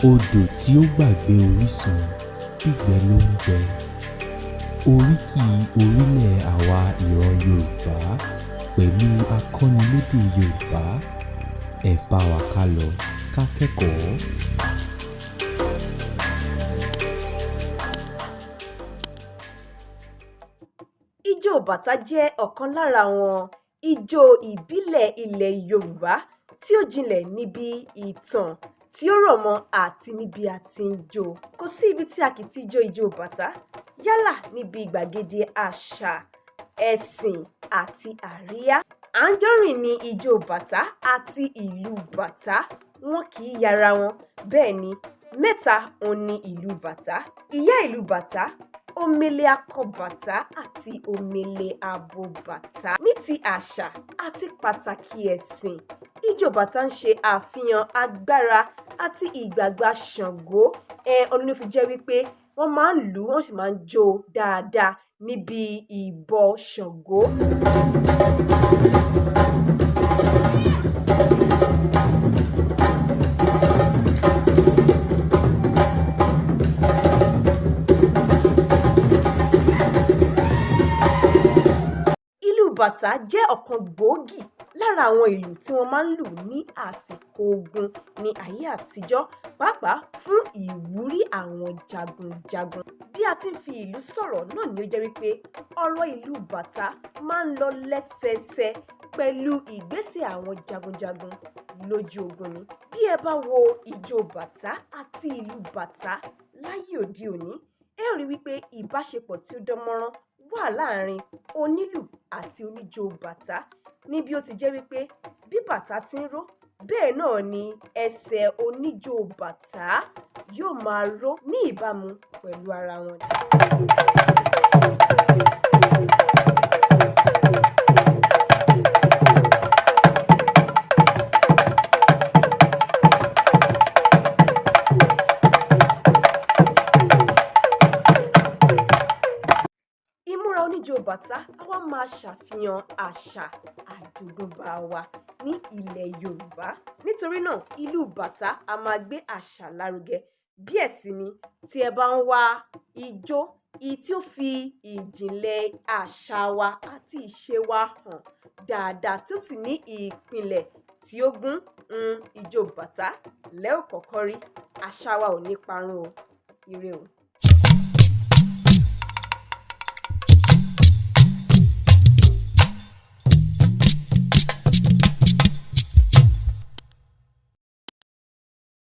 Odò tí ó gbàgbé orísun, gbígbẹ ló ń gbẹ. Oríkì orílẹ̀ àwa ìran Yorùbá pẹ̀lú akọ́nilédè Yorùbá. Ẹ bá wa kálọ ká kẹ́kọ̀ọ́. Ijó bàtá jẹ́ ọ̀kan lára àwọn ijó ìbílẹ̀ ilẹ̀ Yorùbá tí ó jinlẹ̀ níbi ìtàn tí ó rọ̀ mọ́ àti níbi a ti ń jó. Kò sí ibi tí a kì í ti jó ijó bàtá, yálà níbi gbàgede àṣà, ẹ̀sìn àti àríyá. Àńjọ́rìn ni ijó bàtá àti ìlù bàtá, wọn kì í yára wọn. Bẹ́ẹ̀ ni, mẹ́ta òun ni ìlù bàtá: ìyá ìlù bàtá, omele akọ bàtá àti omele abo bàtá. Ní ti àṣà àti pàtàkì ẹ̀sìn, ijó bàtá ń ṣe àfihàn agbára àti ìgbàgbà Ṣàngó. Òun ló fi jẹ́ wípé wọ́n máa ń lù ú, wọ́n sì máa ń jó dáadáa níbi ìbọ Ṣàngó. Ìlù bàtá jẹ́ ọ̀kan gbòógì lára àwọn ìlù tí wọ́n máa ń lù ní àsìkò ogun ní ayé àtijọ́, pàápàá fún ìwúrí àwọn jagunjagun. Bí a ti ń fi ìlù sọ̀rọ̀ náà ni ó jẹ́ wípé ọ̀rọ̀ ìlù bàtá máa ń lọ lẹ́sẹẹsẹ pẹ̀lú ìgbésẹ̀ àwọn jagunjagun lójú ogun ni. Bí ẹ bá wo ijó bàtá àti ìlù bàtá láyé òde òní, ẹ ó rí wípé ìbáṣepọ̀ tí ó dán mọ́rán wà láàrin onílù àti oníjó bàtá, ní bí ó ti jẹ́ wípé bí bàtá ti ń ró, bẹ́ẹ̀ náà ni ẹsẹ̀ oníjó bàtá yóò máa ró ní ìbámu pẹ̀lú ara wọn. Ìmúra oníjó bàtá á wá máa ṣàfihàn àṣà àjogúnbá wa ní ilẹ̀ Yorùbá. Nítorí náà, ìlù bàtá á máa gbé àṣà lárugẹ. Bí ẹ̀ sì ni tí ẹ bá ń wá ijó èyí tí ó fi ìjìnlẹ̀ àṣà wa àti ìṣe wa hàn dáadáa tí ó sì ní ìpìlẹ̀ tí ó gún, ijó bàtá lẹ́ ò kọ́kọ́ rí. Àṣà wa ò ní parun o. Ire o.